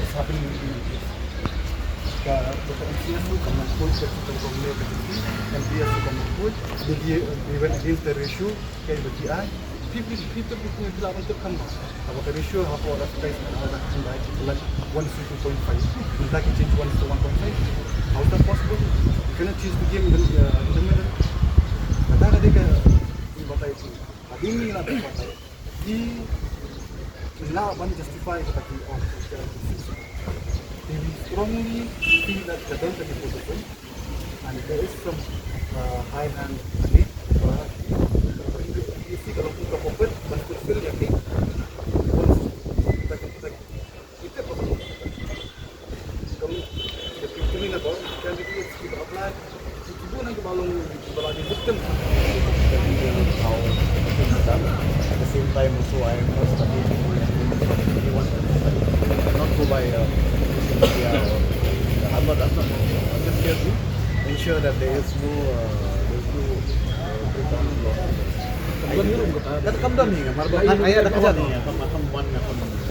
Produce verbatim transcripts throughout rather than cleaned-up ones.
what is happening in M P S C. Ka, ka M C S ruh kam long khuid, ka, ka, ka, ka, M P S C kam long khuid, they, they went against the ratio, ka, ka, G I. People, people, people, people are going to come. Haba ka ratio hapoh advertisement, haba ka kynda ki, like, one is to two point five. Mynta ki change one is to one point five. How is that possible? You cannot change the game in the, uh, in the middle. Kata ka dei ka, ki batai tu. Hadien ngi la batai. Ki, ki lah ban justify kata ki, oh, ki, ki, we strongly feel that ka don ka ki position. And there is some, uh, high hand, ani, ba, isi ka long ka puppet, ban fulfill ïa ki. Once, tak, tak, kita pun. Kami, kita pun nak bawa, kan kita, kita apply. Kita pun nak bawa, bawa di victim. How it is done. At the same time, also, I am not studying. I want to study. I not go by, uh, media or, I'm not, I'm not, I'm just here to ensure that there is no, uh, there's no, uh, breakdown in law. Dah come down ni, Marba. Ayah dah come down ni.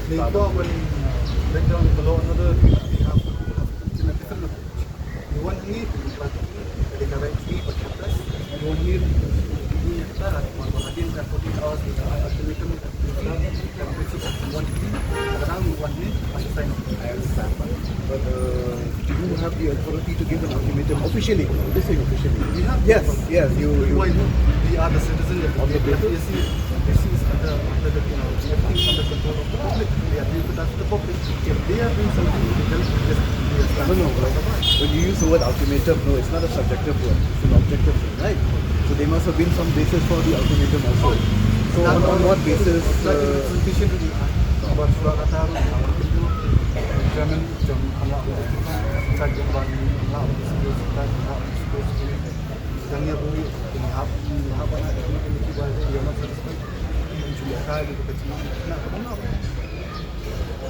Ni kau pun, uh, breakdown in the law, another thing that we have, we have to You want me? They can write me for campus. You want me? You need to start at one, one, again, fourteen hours with the ultimatum. One, one, one, one, sign off. I understand. But, uh, do you have the authority to give an ultimatum officially? This thing officially. We have. Yes, yes. You, you. Why not? We are the citizens of the state. P S C, P S C is under, under the, you know, everything is under control of the public. They are doing for that. The public, if they are doing something illegal, yes, yes. No, no, but when you use the word ultimatum, no, it's not a subjective word, it's an objective thing, right? So there must have been some basis for the ultimatum also. So on, on what basis, uh,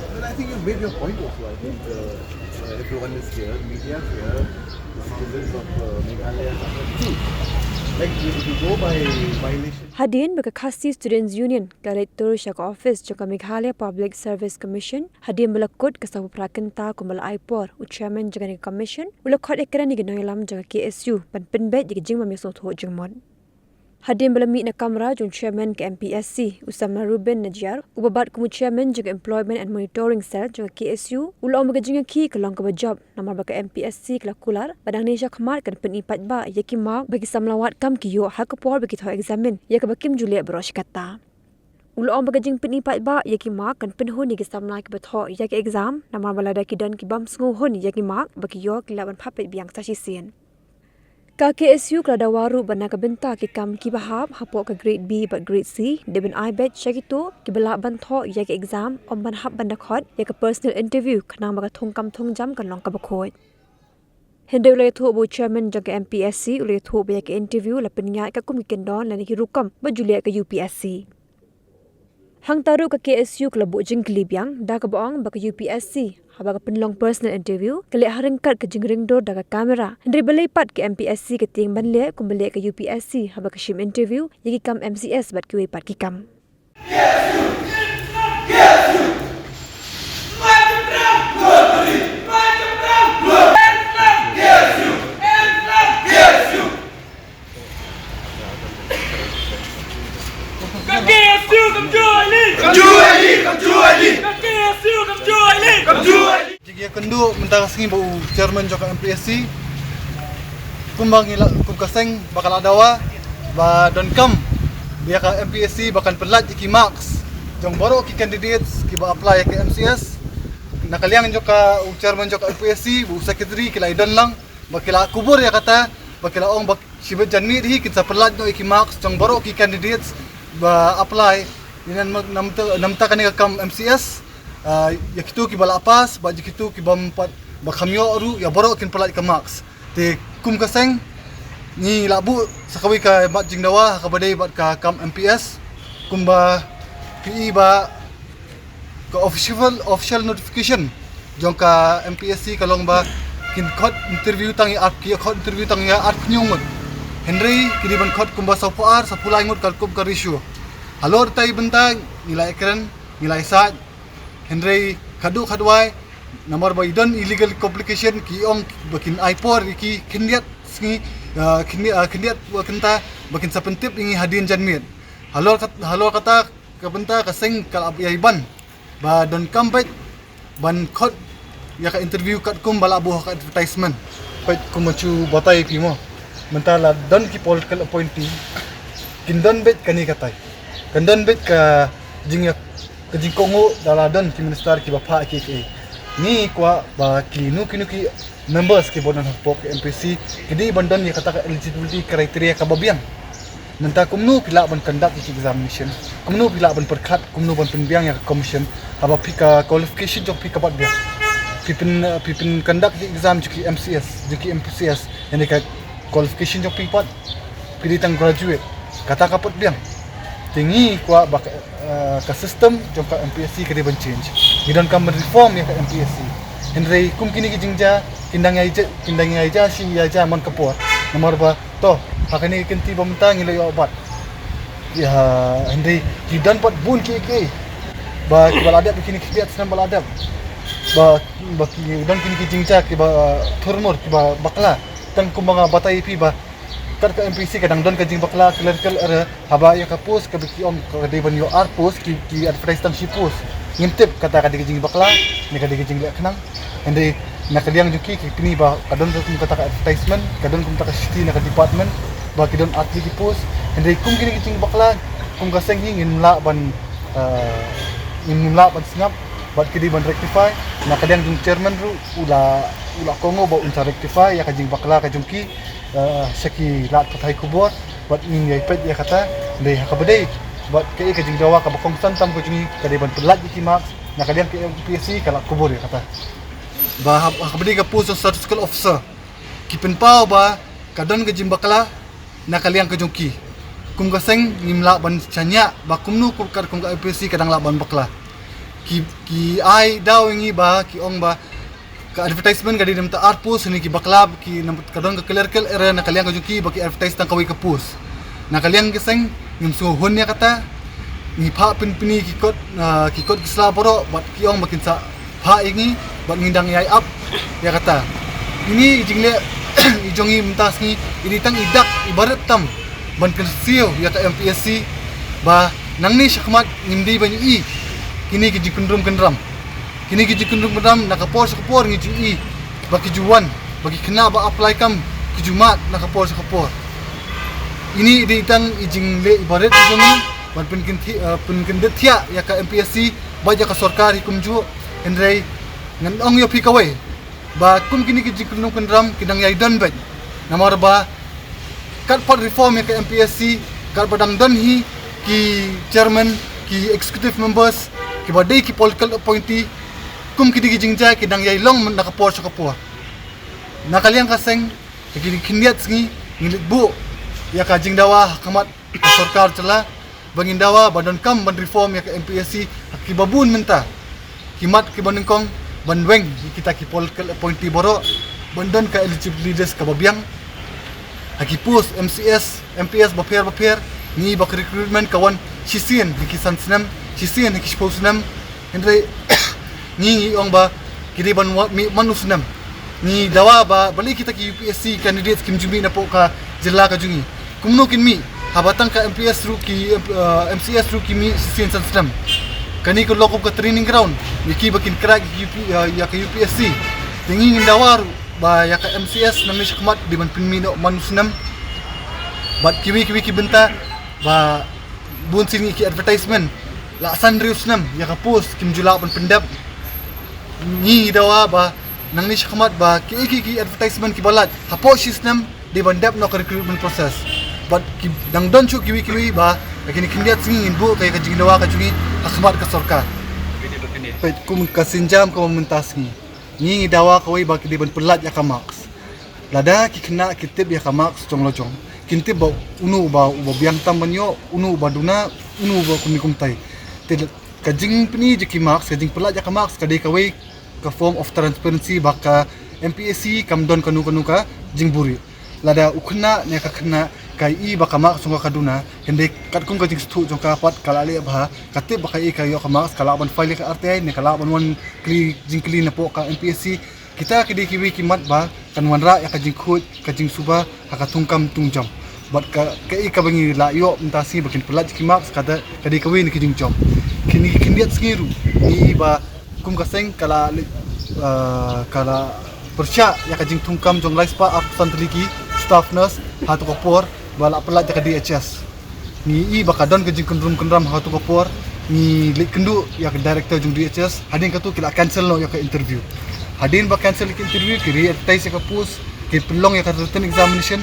Well, I think you've made your point also. I think, uh, uh, everyone is here, media is here, the citizens of, uh, Meghalaya are here too. Like, if you go by violation. Hadien ba ka Khasi Students Union ka leit tur sha ka office jong ka Meghalaya Public Service Commission, hadien ba la kut ka sawphew phra kynta kumba la ai por, u chairman jong ka commission u la khot ïakren ïa ki nongïalam jong ka K S U ban pynbeit ïa ki jingbym ïasngewthuh jingmut. Hadien ba la mih na kamra jong chairman ka M P S C, u Samla Reuben Najiar, uba bat kum u chairman jong ka Employment and Monitoring Cell jong ka K S U, u la ong ba ka jingïakhih ka long kaba jop, namar ba ka M P S C ka la kular ba nangne shakhmat kan pyni paidbah ïa ki mark ba ki samla wad kam ki ïoh ha ka por ba ki thoh eksamin, ïa kaba kim ju leh baroh shi katta. U la ong ba ka jingpyni paidbah ïa ki mark kan pynhun ïa ki samla kiba thoh ïa ki exam, namar ba lada ki don ki bym sngewhun ïa ki mark ba ki ïoh, ki lah ban phah peit biang sa shisien. Ka K S U ka la dawa ruh ba na ka bynta ki kam kiba hap hapoh ka grade B bad grade C, dei ban ai beit sha kito kiba lah ban thoh ïa ki exam, ym ban hap ban da khot ïa ka personal interview, khnang ba ka thungkam thungjam kan long kaba khuid. Hynrei u la ïathuh ba u chairman jong ka M P S C u la ïathuh ba ïa ka interview la pynïaid katkum ki kyndon lane ki rukom ba ju leh ka U P S C. Hangta ruh ka K S U ka la buh jingkylli biang da kaba ong ba ka U P S C haba ka pynlong personal interview ka leh ha ryngkat ka jingringdur da ka kamera. Hynrei balei pat ka M P S C ka tieng ban leh kumba leh ka U P S C haba ka shim interview ïa ki kam M C S bad kiwei pat ki kam. Ka K S U kamjooh ïa lei. Kamjooh ïa lei, kamjooh ïa lei. Ka K S U kamjooh ïa lei. Kamjooh ïa lei. Jingïakynduh mynta ka sngi bad u chairman jong ka M P S C. Kumba ngi la, kum ka seng ba ka la dawa ba donkam ïa ka M P S C ba kan pynlait ïa ki marks jong baroh ki candidates kiba apply ïa ka M C S. Na ka liang jong ka u chairman jong ka M P S C, u secretary ki la ïadon lang ba ki la kubur ïa kata, ba ki la ong ba shibit janmiet hi kin sa pynlait noh ïa ki marks jong baroh ki candidates ba apply. Ïa namar, namar, namar kane ka kam M C S, ah, ïa kito kiba la pass bad ïa kito ki bym pat, ba kham ïoh ruh, ïa baroh kin pynlait ka marks. Te kum ka seng ngi la buh sa kawei ka mat jingdawa ha kaba dei bad ka kam M P S, kumba phi i ba ka official, official notification jong ka M P S C ka long ba kin khot interview tang ïa ar, ki khot interview tang ïa arphew ngut. Hynrei ki dei ban khot kumba saphew ar, saphew lai ngut katkum ka ratio. Halor kata ka bynta ngi la ïakren, ngi la ïasaid. Hynrei khadduh khadwai namar ba i don i legal complication, ki ong ba kin ai por ïa ki khyndiat sngi, ah, khyndiat, ah, khyndiat ba kynta ba kin sa pyntip ïa ngi hadien janmiet. Halor kat-, halor kata ka bynta ka seng ka la ïai ban ba donkam beit ban khot ïa ka interview katkum ba la buh ha ka advertisement. Peit, kum ma ju batai phi mo, mynta la don ki political appointee, kin don beit kane katai, kan don beit ka jingïa, ka jingkohnguh da la don ki minister kiba phah kiei kiei. Ngi kwah ba kino kino ki members kiba don hapoh ka M P S C ki dei ban don ïa kata ka eligibility criteria kaba biang. Mynta kumno phi lah ban conduct ïa ki examination, kumno phi lah ban pyrkhat, kumno ban pynbiang ïa ka commission haba phi, ka qualification jong phi ka bat biang. Phi pyn, phi pyn conduct ïa ki exam jong ki M C S, jong ki M P S C, ïa kane ka qualification jong phi pat, phi dei tang graduate. Kata ka pat biang. Te ngi kwah ba ka, eh, ka system jong ka M P S C ka dei ban change. Ngi donkam ban reform ïa ka M P S C. Hynrei kum kine ki jingjia kin dang ïai jia, kin dang ïai jia shi ïai jia man ka por. Namar ba to, ha kane ka kynti ba mynta ngi la ïoh bat. Ïa, hynrei ki don pat bun kiei kiei ba kiba la dep, kine ki khyndiat snem ba la dep. Ba, ba ki don kine ki jingjia kiba, eh, thurmur, kiba bakla. Tang kumba nga batai ïa phi ba kat ka M P S C ka dang don ka jingbakla clerical error, haba ïa ka post kaba ki ong ka dei ban ïoh ar post, ki, ki advertise tang shi post. Ngim tip kata ka dei ka jingbakla ne ka dei ka jingleh khnang. Hynrei na ka liang jong ki, ki pyni ba ka don kum kata ka advertisement, ka don kum kata ka shithi na ka department ba ki don ar tylli ki post. Hynrei kum kine ki jingbakla, kum ka seng hi ngim lah ban, eh, ngim lah ban sngap bad ki dei ban rectify. Na ka liang jong chairman ruh u la, u la kohnguh ba un sa rectify ïa ka jingbakla ka jong ki, eh, sha ki lad pathai khubor, bad ngin ïai peit ïa kata. Dei ha kaba dei bad kaei ka jingdawa kaba kongsan tam ka jong ngi, ka dei ban pynlait ïa ki marks. Na ka liang ka M P S C ka la kubur ïa kata. Ba ha, ha kaba dei ka post jong statistical officer, ki pynpaw ba ka don ka jingbakla na ka liang ka jong ki. Kum ka seng ngim lah ban shaniah ba kumno, kum, katkum ka M P S C ka dang lah ban bakla. Ki, ki ai daw ïa ngi ba ki ong ba ka advertisement ka dei namar ar post, ne ki bakla, ki namar ka don ka clerical error na ka liang ka jong ki ba ki advertise tang kawei ka post. Na ka liang ka seng ngim sngewhun ïa kata. Ngi phah pynpyni ki kot, ah, ki kot ki sla baroh bad ki ong ba kin sa phah ïa ngi bad ngi dang ïai ap ïa kata. Ine i jingleh i jong ngi mynta sngi i dei tang i dak i barit tam ban kyrsiew ïa ka M P S C ba nangne shakhmat ngim dei ban ïohi kine ki jingkyndrum kyndram. Kine ki jingkyndrum kyndram na ka por sha ka por ngi ju ïohi ba ki ju wan, ba ki khynnah ba apply kam ki ju mad na ka por sha ka por. Ine i dei tang i jingleh i barit i jong ngi ban pynkyndit, eh, pynkyndit thiah ïa ka M P S C bad ïa ka sorkar hi kumjuh. Hynrei ngan ong ïa phi kawei ba kum kine ki jingkyndrum kyndram ki dang ïai don beit. Namar ba kat pat reform ïa ka M P S C, kat ba dang don hi ki chairman, ki executive members kiba dei ki political appointee, kum kine ki jingjia ki dang ïai long na ka por sha ka por. Na ka liang ka seng, ha kine ki khyndiat sngi ngi leit buh ïa ka jingdawa ha khmat ka sorkar jylla Ba ngin dawa ba donkam ban reform ïa ka M P S C ha kiba bun mynta. Ki mat kiba nyngkong ban weng ïa kita ki political appointee baroh, ban don ka eligibility list kaba biang. Ha ki post M C S, M P S bapher bapher, ngi ba ka recruitment ka wan shisien ha ki san snem, shisien ha ki shiphew snem. Hynrei ngi ngi ong ba ki dei ban wa-, mih man u snem. Ngi dawa ba balei kita ki U P S C candidates kim ju mih napoh ka jylla ka jong ngi. Kumno kin mih haba tang ka M P S ruh ki, eh, M C S ruh ki mih shisien san snem. Kane ka long kum ka training ground ïa kiba kin crack ïa ka U P, eh, ïa ka U P S C. Te ngi ngin dawa ruh ba ïa ka M C S nangne shakhmat dei ban pynmih noh man u snem. Bad kiwei kiwei ki bynta ba bun sien ngi ki advertisement la san hynriew snem ïa ka post kim ju lah ban pyndep. Ngi dawa ba nangne shakhmat ba kiei kiei ki advertisement kiba lait hapoh shi snem dei ban dep noh ka recruitment process. Bad ki dang don shuh kiwei kiwei ba ha kine khyndiat sngi ngin buh ka ïa ka jingdawa ka jong ngi ha khmat ka sorkar. Peit kum ka sienjam kaba mynta sngi, ngi ngi dawa kawei ba ki dei ban pyllait ïa ka marks. Lada ki khynnah ki tip ïa ka marks jong la jong, kin tip ba uno uba, uba biang tam ban ïoh, uno uba duna, uno uba kumne kumtai. Te ka jingpyni jong ki marks, ka jingpyllait ïa ka marks ka dei kawei ka form of transparency ba ka M P S C kam don kano kano ka jingbuhrieh. Lada u khynnah ne ka khynnah ka ïohi ba ka marks jong ka ka duna, hynrei katkum ka jingsngewthuh jong ka pat ka la leh bha, ka tip ba kaei ka ïoh ka marks, ka lah ban file ïa ka R T I ne ka lah ban wan kylli jingkylli napoh ka M P S C. Kita ki dei kiwei ki mat ba kan wanrah ïa ka jingkhuid ka jingsuba ha ka thungkam thungjam. Bad ka, kaei kaba ngi la ïoh mynta sngi ba kin pyllait ki marks ka dei, ka dei kawei na ki jingjop. Kine ki khyndiat sngi ruh ngi ïohi ba kum ka seng ka la leit, eh, ka la pyrshah ïa ka jingthungkam jong lai spah arphew san tylli ki staff nurse ha tu ka por ba la pyllait ïa ka D H S. Ngi ïohi ba ka don ka jingkynrum kynram ha tu ka por, ngi leit kynduh ïa ka director jong D H S, hadien katu ki la cancel noh ïa ka interview. Hadien ba cancel ïa ka interview, ki re-advertise ïa ka post, ki pynlong ïa ka written examination,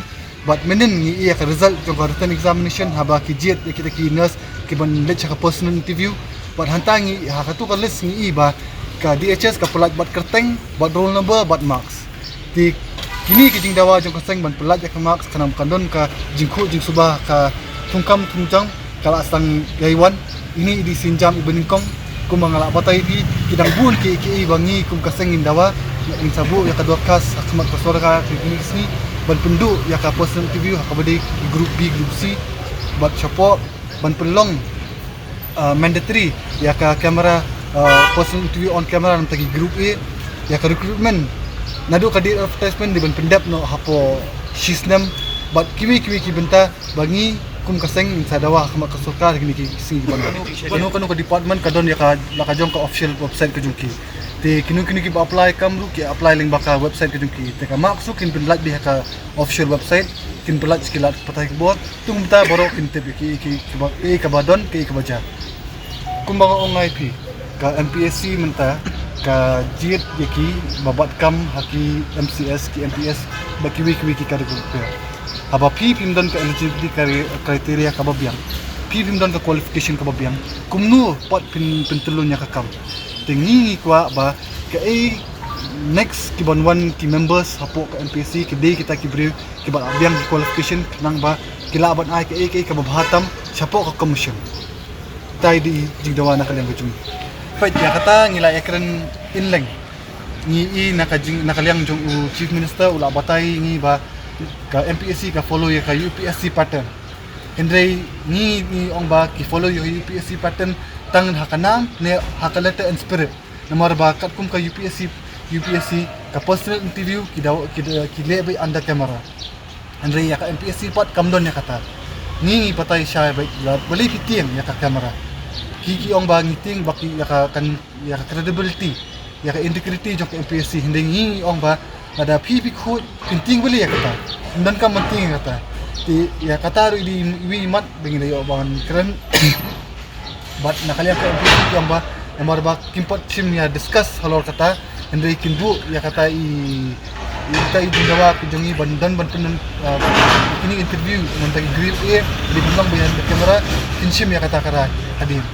bad mynnin ngi ïohi ïa ka result jong ka written examination haba ki jied ïa kita ki nurse ki ban leit sha ka personal interview. Bad hangta ngi ha katu ka list ngi ïohi ba ka D H S ka pyllait bad kyrteng, bad roll number, bad marks. Te kine ki jingdawa jong ka seng ban pyllait ïa ka marks khnang ba kan don ka jingkhuid jingsuba ha ka thungkam thungjam ka la sdang ïai wan. Ine i dei i sienjam iba nyngkong. Kumba nga la batai ïa phi, ki dang bun ki, kiei ba ngi kum ka seng ngin dawa. Ngin sa buh ïa ka dorkhas ha khmat ka sorkar ha kine ki sngi ban pynduh ïa ka personal interview ha kaba dei ki group B, group C. Bad shapoh ban pynlong, uh, mandatory ïa ka camera, uh, personal interview on camera na bynta ki group A. Ïa ka recruitment naduh ka date advertisement dei ban pyndep noh hapoh shi snem. Bad kiwei kiwei ki bynta ba ngi kum ka seng ngin sa dawa ha khmat ka sorkar ha kine ki sngi ki ban wan. Kano kano ka department ka don ïa ka, la ka jong ka official website ka jong ki. Te kino kino kiba apply kam ruh ki apply lyngba ka website ka jong ki. Te ka marks ruh kin pynlait beit ha ka official website, kin pynlait sha ki lad pathai khubor. Te kumta baroh kin tip ïa ki, ki, kiba, kiei kaba don, kiei kaba jia. Kumba nga ong ïa phi, ka M P S C mynta ka jied ïa kiba bat kam ha ki M C S, ki M P S, bad kiwei kiwei ki category. Haba phi phim don ka eligibility cri-, criteria kaba biang, phi phim don ka qualification kaba biang, kumno pat phin, phin tyllun ïa ka kam? Te ngi ngi kwah ba kaei next ki ban wan ki members hapoh ka M P S C ki dei kita ki briew kiba la biang ki qualification khnang ba ki lah ban ai kaei kaei kaba bha tam shapoh ka commission. Te i dei i jingdawa na ka liang ka jong ngi. Peit ïa kata ngi la ïakren ïa lyngngoh. Ngi i na ka jing, na ka liang jong u Chief Minister u la batai ïa ngi ba ka M P S C ka follow ïa ka U P S C pattern. Hynrei ngi, ngi ong ba ki follow ïa ka U P S C pattern tang ha ka nam ne ha ka letter and spirit. Namar ba katkum ka U P S C, U P S C ka personal interview ki daw, ki, ki leh beit under camera. Hynrei ïa ka M P S C pat kam don ïa kata. Ngi ngi batai shai beit ba balei phi tieng ïa ka camera. Ki ki ong ba ngi tieng ba ki ïa ka kan, ïa ka credibility, ïa ka integrity jong ka M P S C. Hynrei ngi ngi ong ba lada phi phi khuid phin tieng balei ïa kata. Ym donkam ban tieng ïa kata. Te ïa kata ruh i dei iwei i mat ba ngi la ïoh ban kren. Bad na ka liang ka M P S C ki ong ba namar ba kim pat shim ïa discuss halor kata, hynrei kin buh ïa kata i, i kata i jingdawa ka jong ngi ban don ban pynlong, ah, kine interview na bynta ki group A, dei ban long beit under camera, kin shim ïa kata kata hadien.